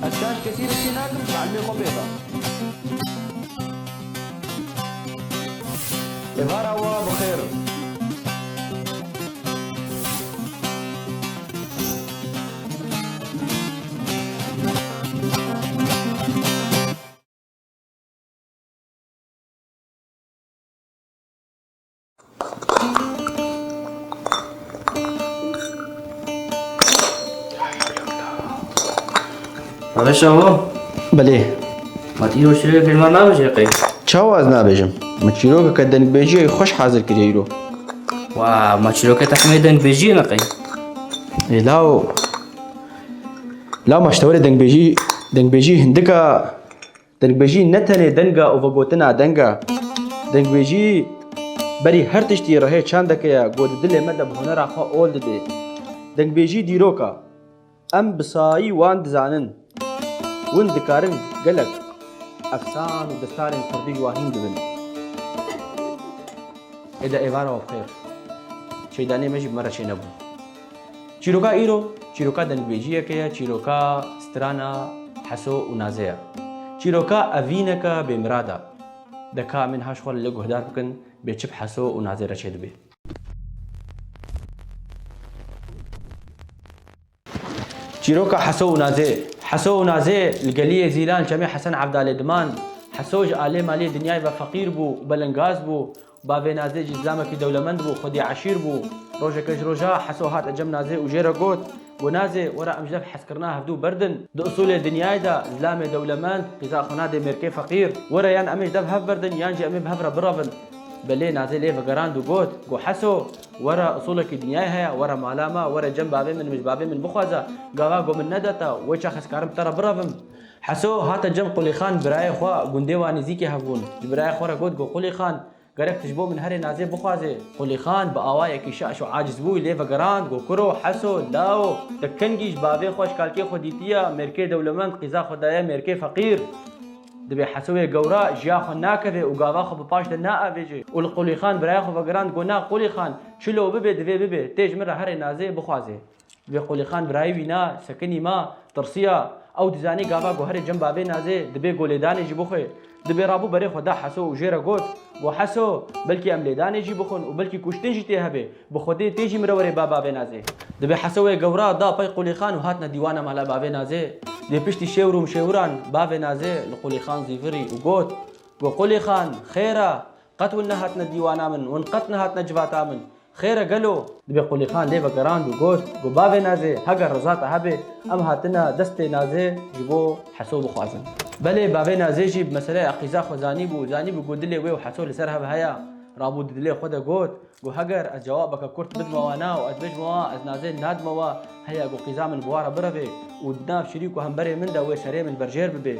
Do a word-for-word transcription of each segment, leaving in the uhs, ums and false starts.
Ez şaş kesî re çî nakim, ji ilmê xwe pê be. Êvara we bi xêr. Reşa ho? Belê. Ma tu îro çîrokek ji me nabêjî qey? Çawa ez nabêjim? Min çîrokeke dengbêjiyê xweş hazir kiriye îro. Wa, ma çîrokê te hemê dengbêjiyê ne qey? Ê, law. Law ma ji te were dengbêjî, dengbêjî hindik a. Dengbêjî ne tenê deng e û vegotina deng e. Dengbêjî berî her tiştî rihê çandeke ye, ku di dilê me de bi hunera xwe ol dide. Dengbêjî dîrok e. Em bi sayî wan dizanin. Hûn dikarin gelek efsan û destarên kurdî ji wan hîn bibin. Êde êvara we bi xêr. Şeydanê me jî bi me re çênebû. Çîroka îro, çîroka dengbêjiyeke ye, çîroka strana Heso û Nazê ye. Çîroka evîneke bêmirad e. De ka em ên ha ji xwe re lê guhdar bikin, bê çi bi Heso û Nazê re çêdibe. Çîroka Heso û Nazê. Heso û Nazê li geliyê Zîlan, çemê Hesen Evdalê diman. Heso ji alê malê dinyayê ve feqîr bû û belengaz bû. Bavê Nazê jî zilamekî dewlemend bû, xwedî eşîr bû. Rojeke ji roja Heso hate cem Nazê û jê re got, Got, Nazê, were em ji dev hezkirina hevdû berdin. Di usulê dinyayê de zilamê dewlemend qîza xwe nade mêrkê feqîr. Were yan em ê ji dev hev berdin, yan jî em ê bi hev re birevin. Belê Nazê lê vegerand û got, Got, Heso, were usulekî dinyayê heye, were mala me, were cem bavê min, min ji bavê min bixwaze. Gava ku min nedata, wê çax ez karim bi te re birevim. Heso hate cem Qulîxan birayê xwe, gundê wan nêzîkî hev bûn. Ji birayê xwe re got, Got, Qulîxan, Gerek tu ji bo min herê Nazê bixwazê. Qulîxan bi awayekî şaş û aciz bû, lê vegerand, got, Kuro, Heso, lawo, te kengî ji bavê xwe, ji kalkê xwe dîtiye, mêrkê dewlemend qîza xwe daye mêrkê feqîr. Dibê Hesoyê gewra ji ya xwe nakeve û gava xwe bi paş de naavêje. Û li Qulîxan birayê xwe vegerand, got, Na, Qulîxan, çilo bibe, divê bibe, tê ji min re herê Nazê bixwazê. Dibê Qulîxan birayê wî na, sekinî ma, tirsiya, ew dizanî gava ku herê cem bavê Nazê, dibê ku lêdanê jî bixwe. Dibê rabû berê xwe da Heso û jê re got, Got, Heso, belkî em lêdanê jî bixwin û belkî kuştin jî tê hebe, bi Xwedê tê jî min re were ba bavê Nazê. Dibê Hesoyê gewra da pey Qulîxan û hatine dîwana mala bavê Nazê. Dê piştî şêwr û mişêwiran bavê Nazê li Qulîxan zîvirî û got, Got, Qulîxan, xêr e, qet win nehatine dîwana min, win qet nehatine civata min. Xêr e gelo? Dibê Qulîxan lê vegerand û got, Got, Bavê Nazê, heger riza te hebe, em hatine destê Nazê ji bo Heso bixwazin. Belê bavê Nazê jî bi meseleya qîza xwe zanîbû, zanîbû ku dilê wê û Heso li ser hev heye. Rabû di dilê xwe de got, Got, Heger ez cewabeke kurt bidime wana û ez bêjime wan ez Nazê nadime we, heya ku qîza min bi wa re bireve û di nav şirîk û hemberê min de wê serê min berjêr bibe.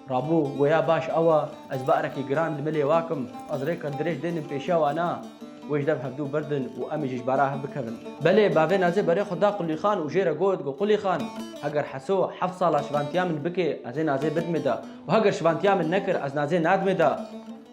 Rabû, Got, Ya baş, ew e, ez barekî giran li milê wakim, ez rêke dirêj dênim pêşiya wana. Wê ji dev hevdû birdin û em ê jî ji bara hev bikevin. Belê, bavê Nazê berê xwe da Qulîxan û jê re got, Got, Qulîxan, heger Heso heft sala şivantiya min bike, ez ê Nazê bidimê de û heger şivantiya min nekir, ez Nazê nadimê de.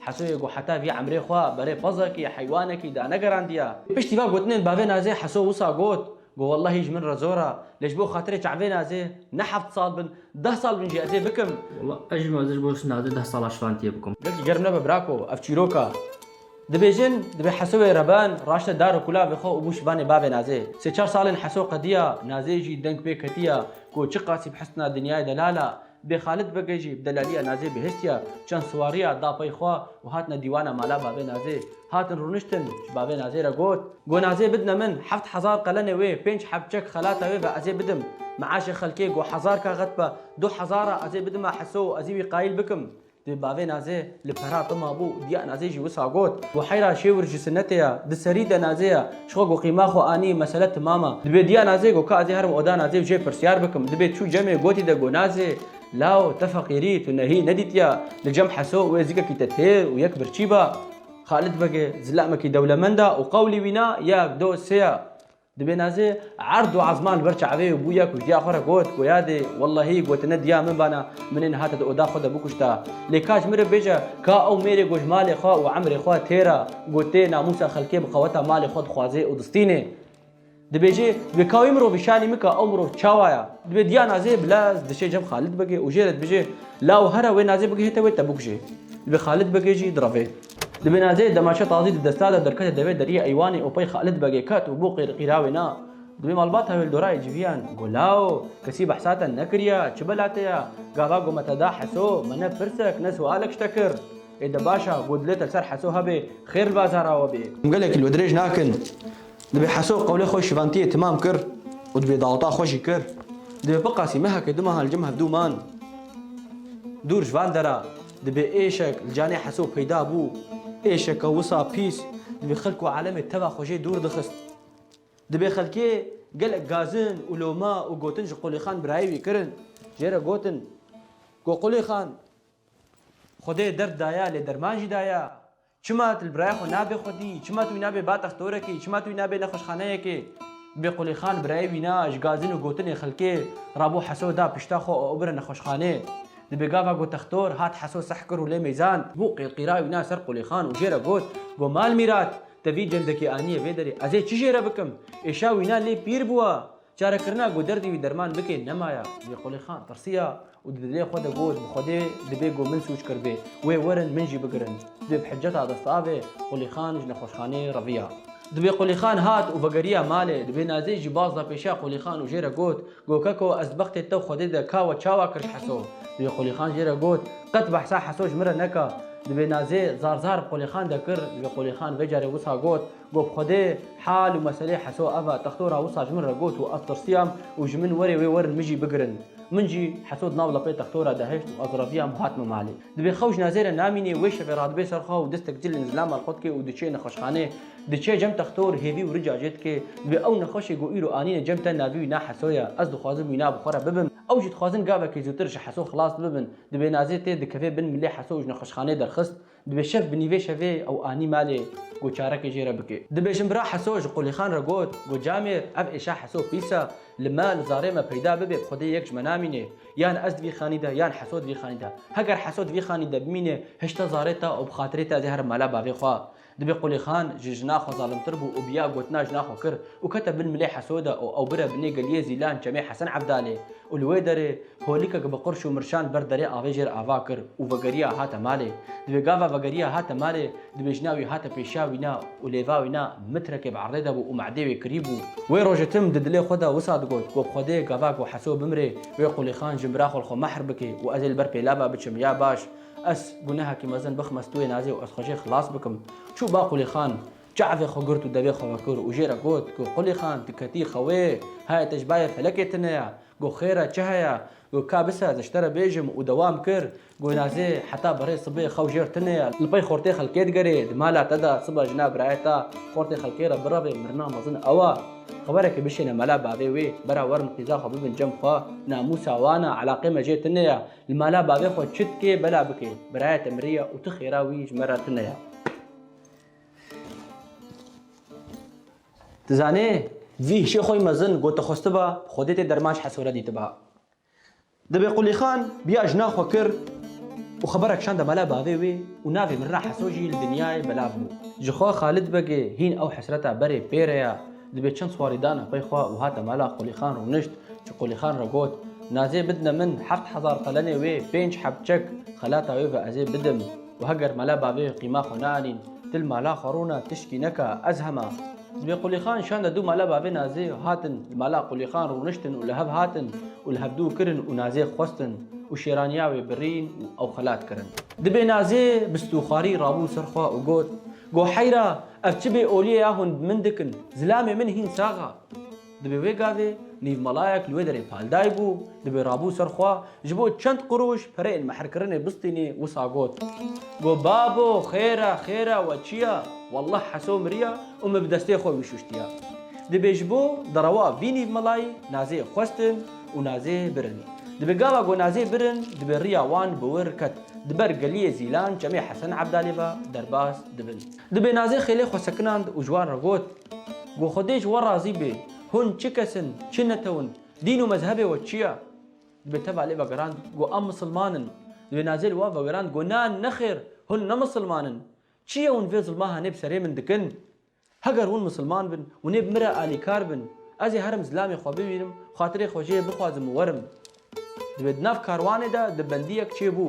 Hesoyê got, Heta vî emrê xwe berê pezekî, heywanekî danegerandiye. Piştî va gotinên bavê Nazê Heso wisa got, Got, Wellahî ji min re zor e, lê ji bo xatirê çavê Nazê ne heft sal bin, deh sal bin jî ez ê bikim. Wela ez jî mezin ji bo Nazê deh sala şivantiye bikim. Gelkî germ nebe birako, ev çîrok e. Dibêjin, dibê Heso wê reben, raşte dar û kulavê xwe û bû şivanê bavê Nazê. Sê çar salên Heso qediya, Nazê jî deng pê ketiya, ku çiqasî bi hesna dinyayê delal e. Dibê Xalid Begê jî bi delaliya Nazê bihiştiya, çend siwariya da pey xwe û hatine dîwana mala bavê Nazê. Hatin rûniştin, ji bavê Nazê re got, Got, Nazê bidine min, heft hezar qelenê wê, pênc heb çek xelata wê ve ez ê bidim. Meaşê xelkê got hezar kaxet be, du hezar e ez ê bidime Heso û ez ê wî qayîl bikim. Dibê bavê Nazê li pera tima bû û diya Nazê jî wisa got, Got, Heyra şêwir ji sinetê ye, di serî de Nazê ye, ji xwe got qîma xwe anî, mesele timam e. Dibê diya Nazê got, Ka ez ê herim oda Nazê û jê pirsyar bikim. Dibê çû cemê gotî de got, Nazê, Law, te feqîrî, tu nehî nedîtiya, li cem Heso wê zikekî te têr û yek birçî ba. Xalid Begê zilamekî dewlemend a û qewlî wî na yek, do, sê ya. Dibê Nazê erd û ezman li ber çavê wî bû yek û ji diya xwe re got, Got, Yadê, wellahî, got, ne diya min bana, min ê niha te di oda xwe de bikuşta. Lê ka ji min re bêje, ka ew mêrê got ji malê xwe û emrê xwe têr e, got, tê namûsa xelkê bi qeweta malê xwe dixwaze û distînê. Dibêje, dibê ka wî mirovî şanî min ka ew mirov çawa ya? Dibê diya Nazê bi lez diçe cem Xalid Begê û jê re dibêje, law here wê Nazê bigihête wê te bikuje. Dibê Xalid Begê jî direve. Dibê Nazê demaşe tazî di desta de derkete devê deriyê eywanê û pey Xalid Begê ket û bû qîrqîra wê na. Dibê malbata wê li dorayê civiyan, go law, kesî behsa te nekiriya, çi bela te ya? Gava go me te da Heso, me ne pirsek, ne sualek ji te kir. Ê de baş e, go dilê te li ser Heso hebe, xêr li bazara we bê. Em gelekî li we dirêj nakin. Dibê Heso qewlê xwe şivantiyê timam kir û dibê daweta xwe jî kir. Dibê biqasî mehekê du mehan li cem hevdû man. Dûr ji van dera, dibê êşek li canê Heso peyda bû. Êşeke wisa pîs, dibê xelk û alemê teva xwe jê dûr dixist. Dibê xelkê gelek gazin û loma û gotin ji Qulîxan birayê wî kirin. Jê re gotin, go Qulîxan, Xwedê derd daya, lê derman jî daya. Çima tu li birayê xwe nabê xwedî? Çima tu wî nabê ba textorekê? Çima tu wî nabê nexweşxaneyekê? Dibê Qulîxan birayê wî na ji gazin û gotinê xelkê rabû Heso da pişta xwe û ew bire nexweşxanê. Dibê gava got textor hat Heso seh kir û lê meyzand bû qîrqîra wî na ser Qulîxan û jê re got, got mal mîrat, te vî cendekê aniye vê derê. Ez ê çi jê re bikim? Êşa wî na lê pîr bûwa. Çarekirina ku derdê wî derman bike nemaye. Dibê Qulîxan tirsiya û di dilê xwe de got, bi Xwedê dibê ku min sûc kiribê, wê werin min jî bigirin. Dibê bi hiceta destavê Qulîxan ji nexweşxanê reviya. Dibê Qulîxan hat û vegeriya malê. Dibê Nazê jî baz da pêşiya Qulîxan û jê re got, go keko ez di bextê te û Xwedê de ka we çawa kir ji Heso? Dibê Qulîxan jê re got, qet behsa Heso ji min re neka. Dibê Nazê zar zar bi Qulîxan de kir. Dibê Qulîxan vê carê wisa got, Got, bi Xwedê, hal û meselê Heso ev e, textora wisa ji min re got û ez tirsiyam û ji min werê wê werin min jî bigirin. Min jî Heso di nav lepê textora de hişt û ez reviyam û hatime malê. Dibê xew ji Nazê re namînê, wê şevê radibê ser xwe û destek cilên zilama li xwe dike û diçê nexweşxanê. Diçe cem textor, hêvî û rica jê dike. Dibê ew nexweşê ku îro anîne cem te navê wî na Heso ye. Ez dixwazim wî na bi xwe re bibim. Ew jî dixwazin gavekê zûtir ji Heso xilas bibin. Dibê Nazê tê dikeve bin milê Heso û ji nexweşxanê derxist. Dibê şev bi nîvê şevê ew anî malê, got çarekê jê re bike. Dibê jinbira Heso ji Qulîxan re got, got camêr, ev êşa Heso pîs e, li me, li zarê me peyda bibe, bi Xwedê yek ji me namîne. Yan ez di vî xanî de, yan Heso di vî xanî de. Heger Heso di vî xanî de bimîne, hişte zarê te û bi xatirê te ez ê herim mala bavê xwe. Dibê Qulîxan ji jina xwe zalimtir bû û bi ya gotina jina xwe kir û kete bin milê Heso de û ew bire binê geliyê Zîlan çemê Hesen Evdalê û li wê derê Holikek bi qurş û mirşan ber derê avê jê re ava kir û vegeriya hate malê. Dibê gava vegeriya hate malê, dibê jina wî hate pêşiya wî na û lêva wî na mitrekê bi erdê de bû û me'dê wê kirî bû. Wê rojê tim di dilê xwe de wisa digot, got, bi Xwedê gava ku Heso bimrê, wê Qulîxan jinbira xwe li xwe mehr bike û ez ê li ber pêlava biçim. Ya baş, ez gunehekî mezin bixime stûyê Nazê û ez xwe jê xilas bikim. Çû ba Qulîxan, çavê xwe girt û devê xwe vekir û jê re got, got, Qulîxan, tu ketî xewê, haya te ji bayê felekê tune ya. Got, xêr e, çi heye? Got, ka bise, ez ji te re bêjim û dewam kir. Got, Nazê heta berê sibê xew jêr tune ye. Li pey xortê xelkê digerê, di mala te de siba jina birayê te xortê xelkê re birevê, mirina mezin ew e. Xeberekê bişêne mala bavê wê, bera werin qîza xwe bibin cem xwe, namûsa wan e, eleqê me jê tune ye. Li mala bavê xwe çi dikê bela bike, birayê te miriye û tu xêra wî ji me re tune ye. Dizanê, vî hişê xwe yî mezin got te xwestiba, Xwedê tê derman ji Heso re dîtiba. Dibê Qulîxan biya jina xwe kir û xeberek şande mala bavê wê û navê mirina Heso jî li dinyayê belav bû. Ji xwe Xalid Begê hîn ew hesreta berê pê re ya, dibê çend swarî dane pey xwe û hate mala Qulîxan rûnişt, ji Qulîxan re got, Nazê bidine min heft hezar qelenê wê, pênc heb çek xelata wê ve ez ê bidim û heger mala bavê qîma xwe neanîn, tu li mala xwe rûne tişkî neke, ez hema. Dibê Qulîxan şande dû mala bavê Nazê hatin, li mala Qulîxan rûniştin û li hev hatin û li hevdû kirin û Nazê xwestin û şêraniya wê birîn û ew xelat kirin. Dibê Nazê bi stûxwarî rabû ser xwe û got, Go heyra, ev çi bê oliyê ya hûn bi min dikin? Zilamê min hîn sax e. Dibê wê gavê nîvmelayek li wê derê paldayî bû, dibê rabû ser xwe, ji bo çend qurûş pereyên mehrkirinê bistînê, wisa got, Got, babo, xêr e, xêr e, we çi ye? Wellah Heso miriye û min bi destê xwe wî şuştiye. Dibê ji bo derewa vî nîvmelayî Nazê xwestin û Nazê birin. Dibê gava got Nazê birin, dibê riya wan bi wir ket, di ber geliyê Zîlan çemê Hesen Evdalê ve derbas dibin. Dibê Nazê xêlê xwe sekinand û ji wan re got, Got, Xwedê ji we razî bê. Hûn çi kes in, çi netew in? Dîn û mezhebê we çi ye? Dibê teva lê vegerand, got, Em misilman in. Dibê Nazê li wan vegerand, got, Na, nexêr, hûn ne misilman in. Çi ye hûn vê zilma hanê bi serê min dikin? Heger hûn misilman bin, hûn ê bi min re alîkar bin. Ez ê herim zilamê xwe bibînim, xatirê xwe jê bixwazim û werim. Dibê di nav karwanê de di bendiyek çêbû.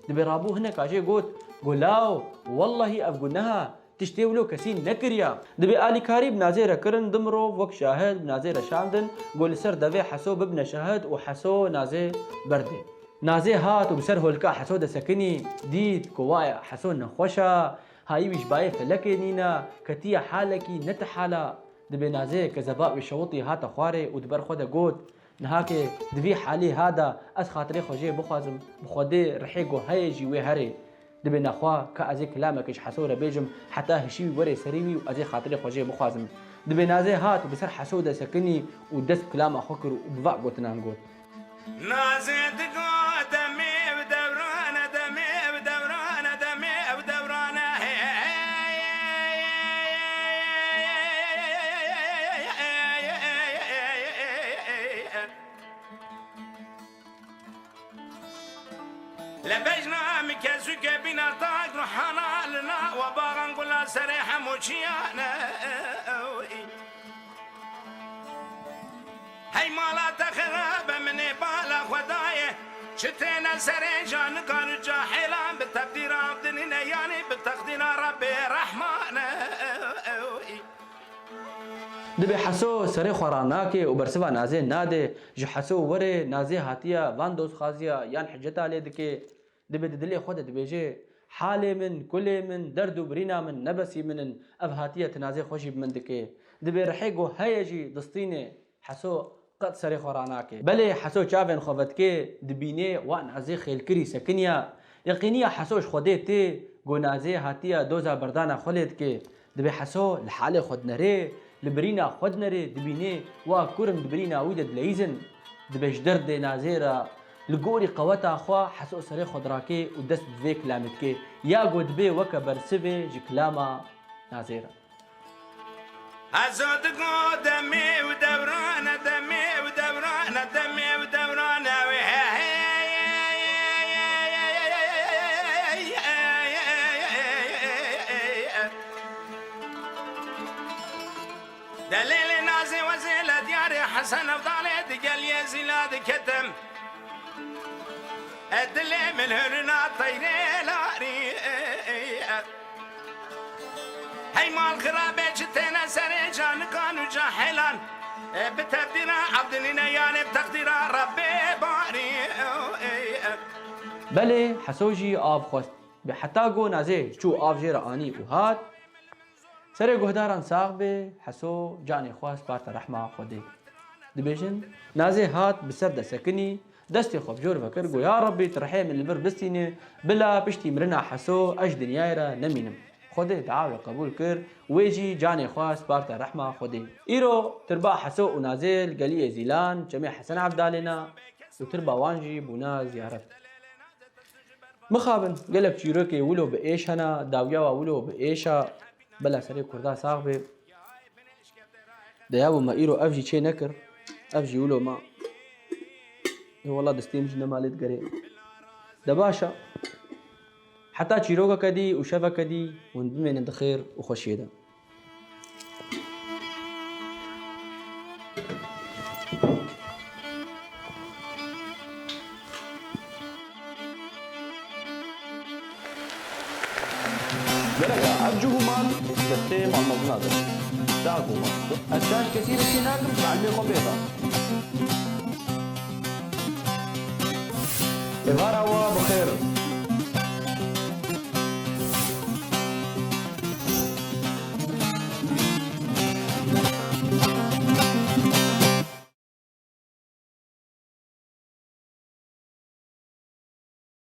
Dibê rabû hineka jê got, go law, wellahî ev guneh e, tiştê wilo kesî nekiriya. Dibê alîkarî bi Nazê re kirin, di mirov wek şahid bi Nazê re şandin, go li ser devê Heso bibine şahid û Heso Nazê berdê. Nazê hat û bi ser holika Heso de sekinî, dît ku waya Heso nexweş e, hayî wî ji bayê felekê nîne, ketiye halekî ne ti hala. Dibê Nazê kezeba wî şewitî hate xwarê û di ber xwe de got, nihakê di vî halî ha de ez xatirê xwe jê bixwazim, bi Xwedê rihê ku heye jî wê herê. Dibê nexwe ka ez ê kilamek ji Heso re bêjim, heta hişî wî were serî wî û ez ê xatirê xwe jê bixwazim. Dibê Nazê hat û bi ser Heso de sekinî û dest bi kilama xwe kir û bi va gotinan got. Nazê digot, demê ev dewran e, demê ev dewran e, demê ev dewran e. Lebejna min kezûke bîna tak ruhana li nawa baxan gula serê hemû çiyane. Hey mala te xerabe, min ê bala xwe daye. Çi têne serê canika û cahêlan, bi teqdîra dinîne, yanî bi teqdîra Rebbê Rehmane. Dibê Heso serê xwe ranake û bersiva Nazê nade. Ji Heso were Nazê hatiye van dostxaziya yan hiceta lê dike. Dibê di dilê xwe de dibêje, halê min, kulê min, derd û birîna min nebesî min in, ev hatiye ti Nazê xwe jî bi min dike. Dibê rihê ku heye jî distîne, Heso qet serê xwe ranake. Belê Heso çavên xwe vedike, dibîne wa Nazê xêlkirî sekiniya. Yeqîniya Heso ji Xwedê tê, ku Nazê hatiye doza berdana xwe lê dike. Dibê Heso li halê xwe dinere, li birîna xwe dinere, dibîne wa kurin di birîna wî de dileyîzin. Dibê ji derdê Nazê re, li gorî qeweta xwe Heso serê xwe dirake û dest bi vê kilamê dike. Ya ku dibê weke bersivê ji kilama Nazê re. Heso digo demê û dewran e, demê û dewran e, demê û dewran e, wê he he. Delêlê Nazê wezê le diyarê Hesen Evdalê digel yê zîla diketim. E dilê min hurina teyrê larî. Hey mal xirabe çi têne serê canikan û cahêlan. E, bi tevdîra Evdinîne yanê bi teqdîra Rebbê barî. Belê Heso jî av xwest. Bi heta ku Nazê çû av jê re anî û hat. Serê guhdaran sax be, Heso canê xwe sparte rehma Xwedê. Dibêjin, Nazê hat bi ser de sekinî, destê xwe bi jor ve kir, got, ya Rebbî, tu rihê min li vir bistîne, bila piştî mirina Heso ez ji dinyayê re nemînim. Xwedê dua wê qebûl kir, wê jî canê xwe sparte rehma Xwedê. Îro tirba Heso û Nazê li geliyê Zîlan, çemê Hesen Evdalê ne û tirba wan jî bûna ziyaret. Mixabin, gelek çîrokê wilo bi êş hene, dawiya wa wilo bi êş e, bela serê Kurda sax be. Deya bû me îro ev jî çê nekir, ev jî wilo ma. Ê wela destê min jî nema lê digerê. De baş e. Heta çîrokeke dî û şeveke dî hûn bimênin di xêr û xweşiyê de. Gerek e, ev cih û mal destê malmezina de. Dag û mal. Ez şaş kesî re çê nakim, ji elmê xwe pê re. Êvara we